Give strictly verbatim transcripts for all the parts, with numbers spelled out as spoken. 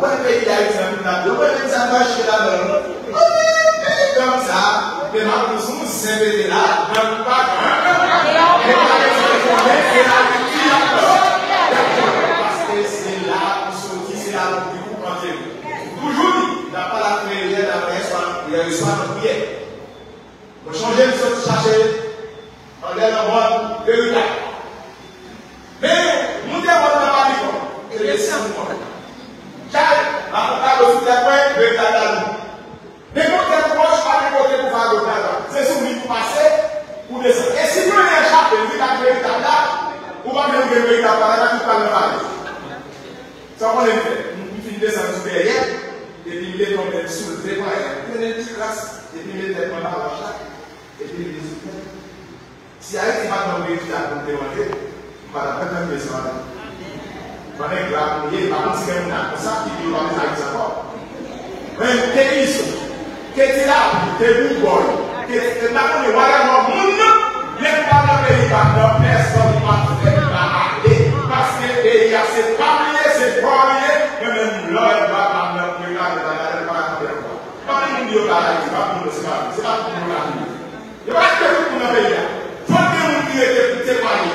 Wè peyi Dayiti an tout la, yo mwen menm sa m pa chita nan. Wi, peyi gang sa, men m ap di sou moun sen pete la, gang pa gang. Men pa bezwen konnen se la ki ap fè. Paske se la pou soti, se la pou di pou antere. Toujou di, n ap pale ak Meriel, n ap fè yèswa, yèswa nan priyè. Mwen chonje m sot chache anlè nan mòn veritab. Men, moute mòn nan pa pi fon. Se desann mòn. Chay, avokado sou tèt mwen, veritab la nou. Men pou tèt wòch, pa gen kote pou fado pral la. Se sou li pou pase, pou desann. E si mwen chape, li pa veritab la, ou pa menm gen veritab la, la tout pral nan valiz. Sa w konnen m fè? M, m fin desann sou dèyè, epi m leve m menm soulve pwayè. M mennen ti kras, epi m met tèt mwen nan wòch la, epi m vin sou tèt. Si Ayiti pa t ban m veritab pou m te mande, m pa t ap menm mande sa. Ban nèg la pou m ye, pa konn si gen moun nan konsa ki di yo pa bezwen Ayiti ankò. Men, te Izo, te Ti Lapli, te Boubòy, te, te m pa konnen whatever moun nan, lè m pa nan peyi pa m nan, pèsòn pa t fè m pa ale. Paske peyi a se pa m li ye, se pa w li ye, mwen menm lòd pa m nan pou reklame bagay la, m pa ka kanpe ankò. Pa gen moun di yo pa Ayiti, pa moun se pa, se pa tout moun la vini. Yo pa kite tout moun nan peyi a. Fòk gen moun ki rete pou temwaye.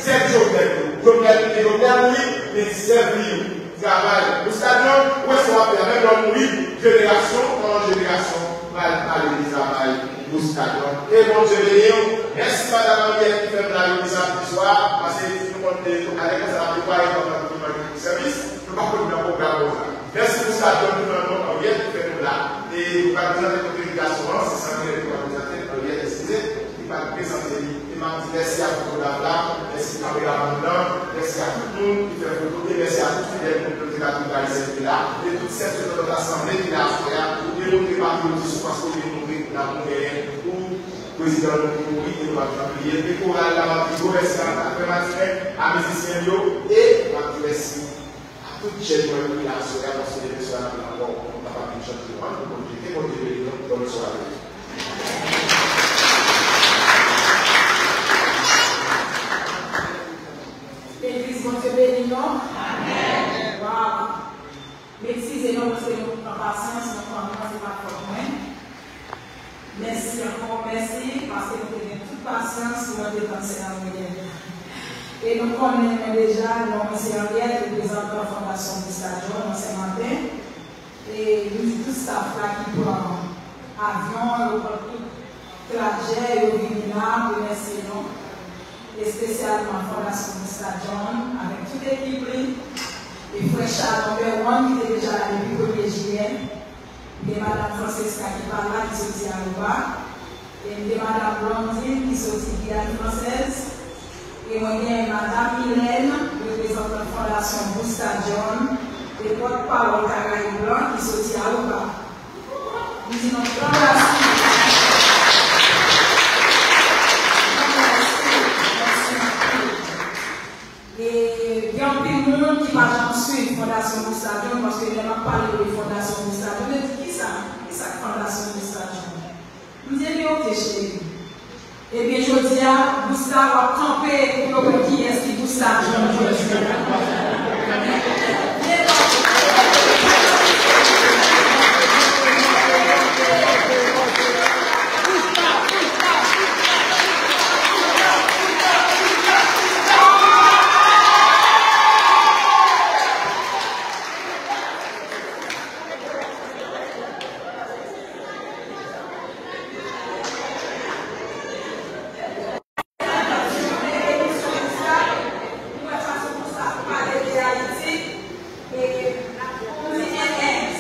Sèl Jovenel tou. Jovenel kite Jovenel li, men sèvi yo. Travay. Boustad John, ou wè sa w ap fè a, menm lè w mouri, jenerasyon an jenerasyon pral pale de travay Boustad John. E Bondye beni w. Mèsi madanm Henriette ki fè m la legliz la jodi swa, paske si nou konn te ale konsa n ap deplwaye kòm nan gouvènman ki pou sèvis, nou pa konn nan pwogram konsa. Mèsi Boustad John, gouvènman Henriette ki fè nou la. E nou pral prezante kongrègasyon an, se Sandrine ki pral prezante, Henriette, eskize. Li pa t prezante li. E m ap di mèsi a fotograf la, mèsi kameramann nan, mèsi a tout moun ki fè foto, e mèsi a tout fidèl moun Nouvèl Ayisyen ki la, e tout sèt yo nan lòt asanble ki la aswè a, pou demontre patriyotis ou, paske w demontre lanmou w genyen pou prezidan nou ki mouri, e nou p ap janm bliye l. E koral la, m ap di gwo mèsi a, a frè Martinen, a mizisyen m yo, e m ap di mèsi a tout jèn mwen yo ki la aswè a, paske demen swa n ap la ankò, nou kapab vin chante lwanj pou Bondye. Ke Bondye beni nou, bòn sware. Legliz, Bondye beni nou. Amèn. Waw. M eskize nou paske nou pran pasyans, nou pran tan, se pa fòt mwen. Mèsi ankò, mèsi, paske nou te gen tout pasyans pou nou te tann sè Henriette. E nou konnen mwen deja, non mwen se Henriette, reprezantan Fondasyon Boustad John nan Senmaten. E nou di tout staff la ki pran avyon, yo pran tout trajè, yo vini la, remèsye nou. Espesyalman Fondasyon Boustad John, avèk tout ekip li. E frè Charles Number One ki te deja la depi premye jiyè. Gen madanm Francesca ki pa la, ki soti Aruba. E m gen madanm Blondine ki soti Giyàn Fransèz. E mwen gen madanm Mylène, reprezantan Fondasyon Boustad John, e pòtpawòl Karayib lan ki soti Aruba. M di nou gran mèsi. Gran mèsi. Mèsi anpil. E gen anpil moun ki pa janm swiv Fondasyon Boustad John, paske lè m ap pale de Fondasyon Boustad John, yo di, "Kisa? Kisa k Fondasyon Boustad John?" M di, "Ebyen, oke, cheri." Ebyen, jodi a, Boustad, w ap kanpe pou yo wè kiyès ki Boustad John jodi a.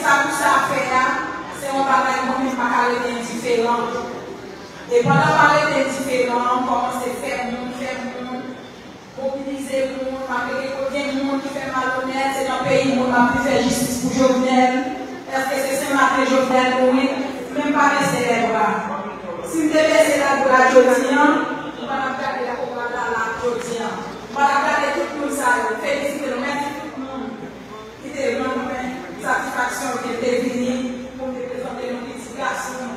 Sa Boustad fè a, se yon bagay mwen menm m pa ka rete endiferan. E pandan m pa rete endiferan, m kòmanse fè moun, fè moun, mobilize moun, malgre ke gen moun ki fè malonèt, se nan peyi moun m ap vin fè jistis pou Jovenel. Èske se Senmaten Jovenel mouri? Men m pa bese lèbra. Si m te bese lèbra jodi a, m pa t ap gade koral la la jodi a. M pa t ap gade tout moun sa yo. Felisite nou, mèsi tout moun ki te rann mwen satisfaksyon ke m te vini pou m te prezante nou pitit gason nou,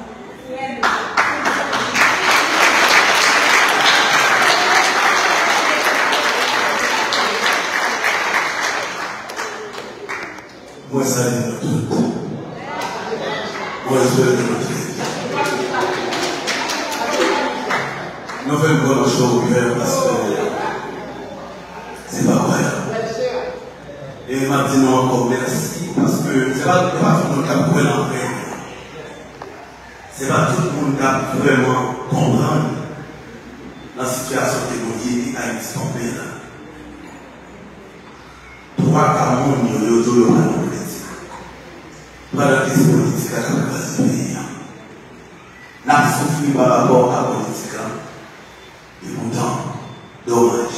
frè nou. Mwen salye nou tout. Mwen espere nou tout. Nou fè m pran cho ouvè paske se pa kwayab. E m ap di nou ankò mèsi paske se pa, se pa tout moun k ap kwè nan vrè. Se pa tout moun k ap vrèman konprann nan sitiyasyon ke nou ye e Ayiti tonbe la. Twa ka moun yo, yo di w yo pa nan politik. Pandan ke se politik la k ap kraze peyi a. N ap soufri pa rapò a politik la. E poutan, domaj,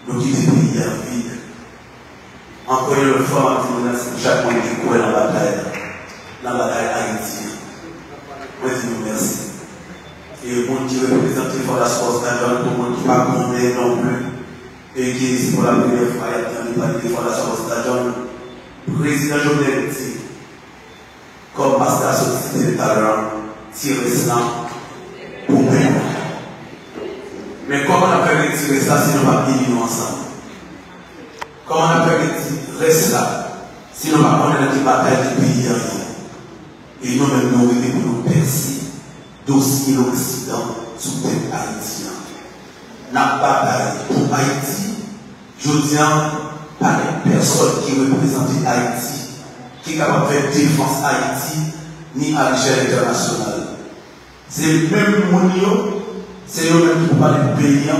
nou kite peyi a vid. Ankò yon lòt fwa, m ap di nou mèsi pou chak moun ki kwè nan batay la, nan batay Ayiti an. Mwen di nou mèsi. E moun ki reprezante Fondasyon Costa John, pou moun ki pa konnen non plis, e ki se pou la premyè fwa y ap tande pale de Fondasyon Costa John, Prezidan Jovenel di, kòm pastè a sot site l talè a, ti rès lan pou pèp la. Men kòman n ap fè gen ti rès la si nou pa ini nou ansanm? Kòman n ap fè gen ti rès la si nou pa konnen nan ki batay ke peyi a ye? E nou menm nou rive pou nou pèse dosye loksidan sou tèt Ayiti an. N ap batay pou Ayiti. Jodi a, pa gen pèsòn ki reprezante Ayiti ki kapab fè defans Ayiti ni a lechèl entènasyonal. Se menm moun yo, se yo menm ki pou pale pou peyi a,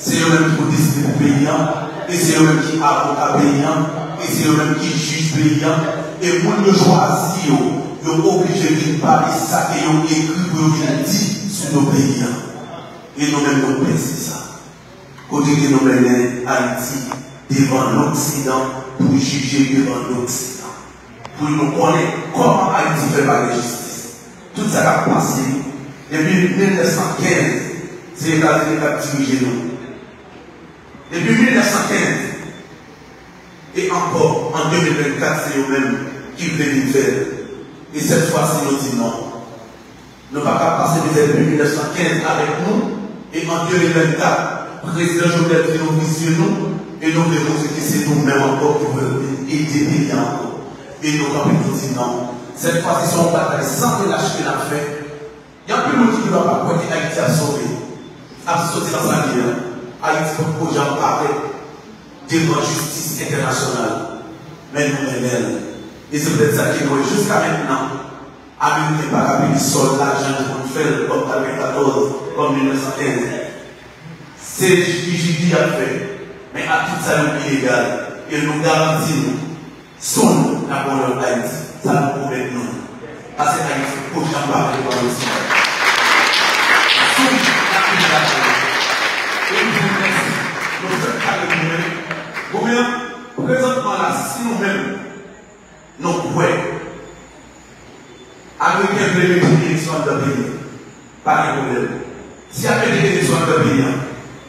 se yo menm ki pou deside pou peyi a, e se yo menm ki avoka peyi a, e se yo menm ki jij peyi a, e moun yo chwazi yo, yo oblije vin pale sa ke yo ekri pou yo vin di sou do peyi a. E nou menm nou pèse sa. Kote ke nou mennen Ayiti devan loksidan pou jije devan loksidan. Pou nou konnen kòman Ayiti fè pa gen jistis. Tout sa k ap pase depi mil nèf san kenz, se Etazini k ap dirije nou. Depi mil nèf san kenz, e ankò, an de mil vennkat, se yo menm ki vle vin fè l. E sèt fwa, se yo di non. Nou pa ka pase mizè depi mil nèf san kenz avèk nou, e an de mil vennkat, Prezidan Jovenel di nou vizye nou, e nou vle montre ke se nou menm ankò ki pou vin ede peyi a ankò. E nou kanpe nou di non. Sèt fwa, se yon batay san relach ke n ap fè. Gen anpil moun ki di yo pa kwè ke Ayiti ap sove, ap soti nan sa l ye a. Ayiti poko janm parèt devan jistis entènasyonal. Men nou mennen l. E se poutèt sa ke nou wè jiska mentnan, Ameriken pa ka peye sòl lajan yo konn fè l kòm katrevenkatòz, kòm mil nèf san kenz. Se jijiji y ap fè. Men ak tout sa yo ilegal. E nou garanti nou, soon n ap wè yon lòt Ayiti. Sa nou pwomèt nou. Paske Ayiti poko janm pa vle pran osi. Soon n ap vin lakay nou. E nou di nou mèsi. Nou fèk pale nou menm. Kounye a, prezantman la, si nou menm, nou kwè Ameriken vle mete eleksyon anndan peyi a, pa gen pwoblèm. Si y ap mete eleksyon anndan peyi a,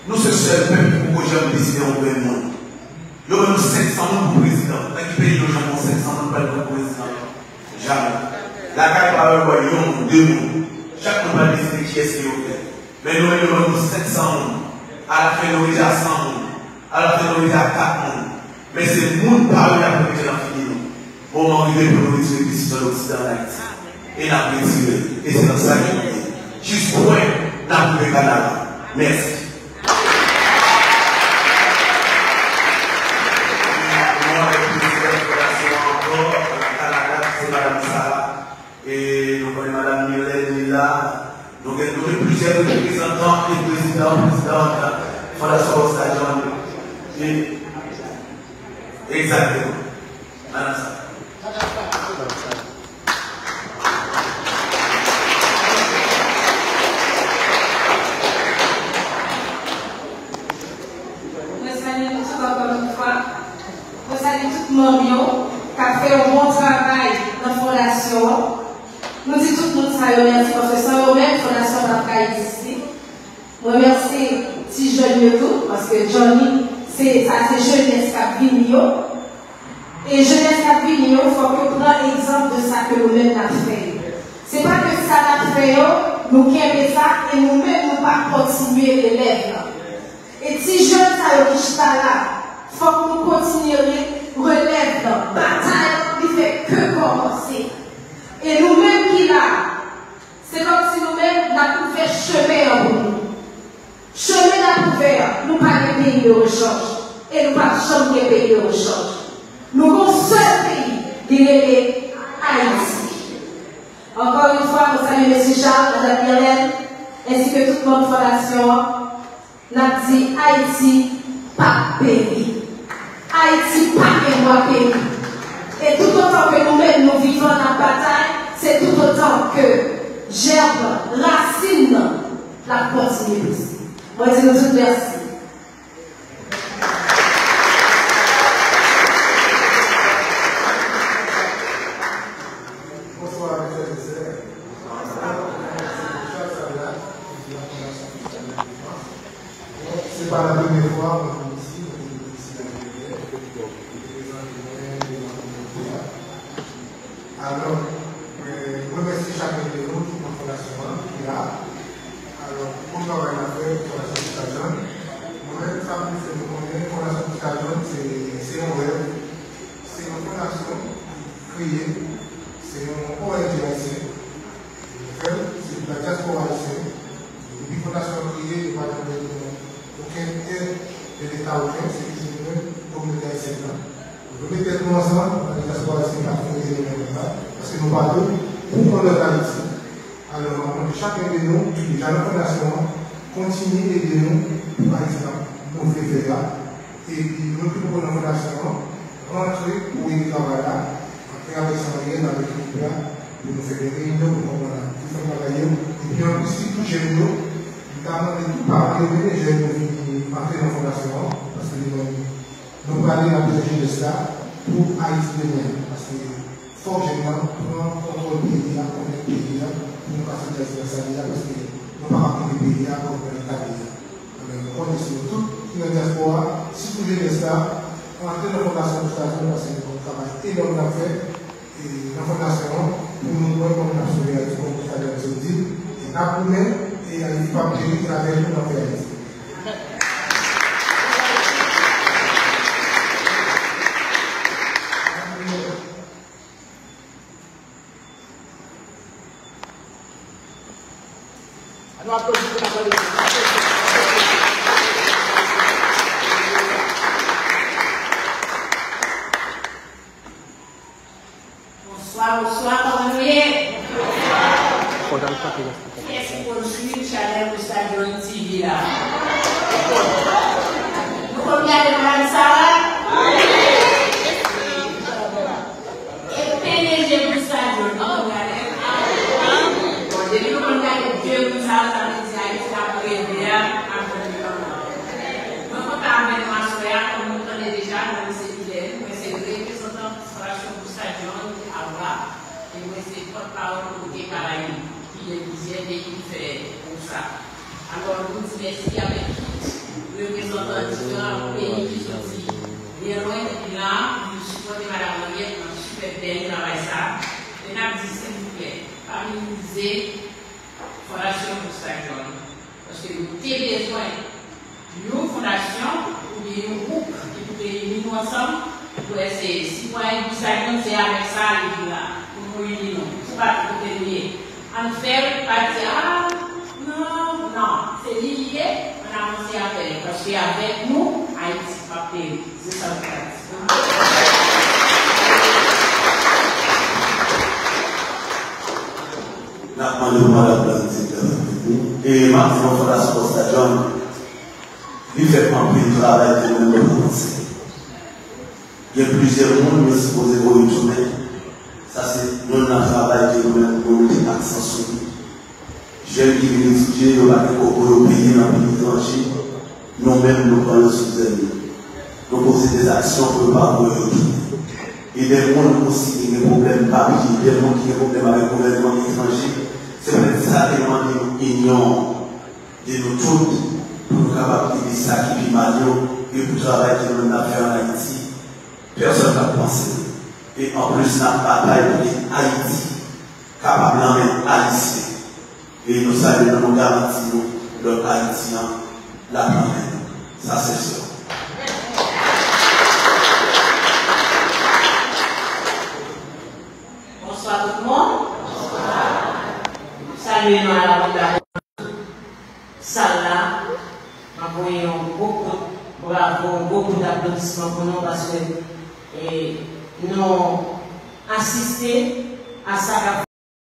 nou se sèl pèp ki poko janm deside yon grenn moun. Yo ban nou senk san moun pou prezidan. Nan ki peyi yo janm wè senk san moun pral pran prezidan? Jamè. Lakay pa yo wè yon moun, de moun. Chak moun pral deside kiyès ke yo vle. Men nou menm yo ban nou senk san moun. Alafen nou rive a san moun. Alafen nou rive a kat moun. Men se moun pa yo y ap retire nan figi nou. Moman rive pou nou retire pitit an Loksidan ann Ayiti. E n ap retire l. E se nan sa ke nou ye. Jis kwè n ap rive Kanada. Mèsi. Nou avèk prezidan fondasyon an ankò, Kanada, se madanm Sara. E nou konnen madanm Milène li la. Nou gen, nou gen plizyè reprezantan e prezidan, prezidan Fondasyon Costa John. E, egzakteman. Madanm Sara. Mwen salye nou tout ankò yon fwa. Mwen salye tout manm yo k ap fè yon bon travay nan fondasyon an. Nou di tout moun sa yo mèsi, paske san yo menm, fondasyon an pa t ka egziste. Mwen remèsye ti jèn yo tou, paske Johnny, se, sa se jenès k ap vini yo. E jenès k ap vini yo, fòk yo pran egzanp de sa ke nou menm n ap fè yo. Se pa ke sa n ap fè yo, nou kenbe sa, e nou menm nou pa kontinye relèv lan. E ti jèn sa yo ki chita la, fòk nou kontinye re-, relèv lan, batay lan, pa janm gen peyi de rechanj. Nou gon sèl peyi, li rele Ayiti. Encore une fois, mwen salye Mesye Charles, Madanm Mirlène, ensi ke tout manm fondasyon an. N ap di Ayiti p ap peri. Ayiti pa gen dwa peri. E toutotan ke nou menm nou vivan, n ap batay, se toutotan ke jèm, rasin nan, l ap kontinye pouse. Mwen di nou tout mèsi. Bonswa, frè e sè. Mwen se Richard Salat, prezidan Fondasyon Fiscal Lafrans. Bon, se pa la premye fwa mwen vin isi, mwen te vin isi lane dènyè, mwen te prezante mwen devan komite a. Alò, mwen remèsye chak youn de nou ki nan fondasyon an, ki la. Alò, pou bon travay n ap fè pou Fondasyon Busta John, mwen menm, sa m vle fè nou konnen, Fondasyon Busta John, se, se yon rèv, se yon fondasyon ki kreye, se yon O N G ayisyen, nou fè l, se pou la dyaspora ayisyen. Depi fondasyon an kreye, yo pa janm bay nou okenn èd de Leta okenn, se toujou nou menm, kominote ayisyèn nan. Nou mete tèt nou ansanm, nan dyaspora ayisyen, pa fè ede nou menm la, paske nou pa dou pou yon lòt Ayiti. Alò, m ap mande chak youn de nou ki deja nan fondasyon an, kontinye ede nou pou Ayiti n ap, nou vle fè a. Epi, nou ki poko nan fondasyon an, rantre pou ede travay la, rantre avèk sa nou ye, avèk ekip la, pou nou fè de reyinyon, pou konprann diferan bagay yo. Epi, anplis, sitou jèn yo, m ta mande tout paran yo, mennen jèn yo vini antre nan fondasyon an, paske nou menm, nou prale nan bezwen jenès la pou Ayiti demen. Paske fòk jèn nan pran kontwòl peyi a, konnen peyi a, pou nou ka soti nan sa li ye a, paske nou pa ka kite peyi a kòm nan eta li ye a. Anben, nou konnen se nou tout ki nan dyaspora, sitou jenès la, antre nan fondasyon Busta John, paske nou konn travay enòm n ap fè, e nan fondasyon an, pou nou wè kòman n ap sove Ayiti, kòm Busta John te di, e n ap goumen, e Ayiti p ap peri, e avèk nou n ap fè Ayiti. Ann aplodi pou n aplodi. Bonswa, bonswa, kòman nou ye? Kiyès ki konn swiv chanèl Busta John T V la? Nou konn gade Madan Sara? E P D G Busta John, nou konn gade l? Bon, depi nou konn gade de moun sa yo, sa vle di Ayiti ap reve a ap jwenn li ankò. Mwen kontan avè nou aswè a, kòm nou tande deja, non mwen se Mylène, mwen se reprezantan Fondasyon Busta John ki Awa, e mwen se pòtpawòl Komite Karayib, ki gen plizyè peyi ki fè gwoup sa. Alò, nou di mèsi avèk tout reprezantan diferan peyi ki soti byen lwen epi la, pou sipòte Madanm Henriette nan sipè bèl travay sa. Men n ap di, silvouplè, pa minimize Fondasyon Busta John. Paske nou te bezwen yon fondasyon oubyen yon gwoup ki pou te ini nou ansanm pou wè se sitwayen Busta John, se avèk sa li vin la, pou nou ini nou, pou pa kote nou ye. Ann fè l pa di, a, non, non, se li li ye, ann avanse avè l, paske avèk nou, Ayiti p ap peri. Se sa m ka di. N ap mande pou madanm nan di l avèk nou. E m ap di nou, Fondasyon Busta John, li fè anpil travay ke nou menm nou pa panse. Gen plizyè moun yo sipoze voye tounen. Sa se youn nan travay ke nou menm nou mete aksan sou li. Jèn ki vin etidye, yo pa gen kòb pou yo peye nan peyi etranje. Nou menm, nou pran yo sou zèl nou. Nou poze de zaksyon pou yo pa voye yo tounen. E de moun osi ki gen pwoblèm papye, de moun ki gen pwoblèm avèk gouvènman etranje, se poutèt sa ke nou mande nou inyon de nou tout pou nou kapab ede sa ki pi mal yo e pou travay ke nou menm n ap fè ann Ayiti, pèsòn p ap panse nou. E anplis, n ap batay pou ke Ayiti kapab nan men Ayisyen. E nou salye nou, nou garanti nou lòt Ayiti an l ap nan men nou. Sa se sè. Bonswa tout moun. Salye nou a la bondad. Sal la, m ap voye yon gwo kout Bravo, yon gwo kout aplodisman pou nou paske e, nou asiste a sa k ap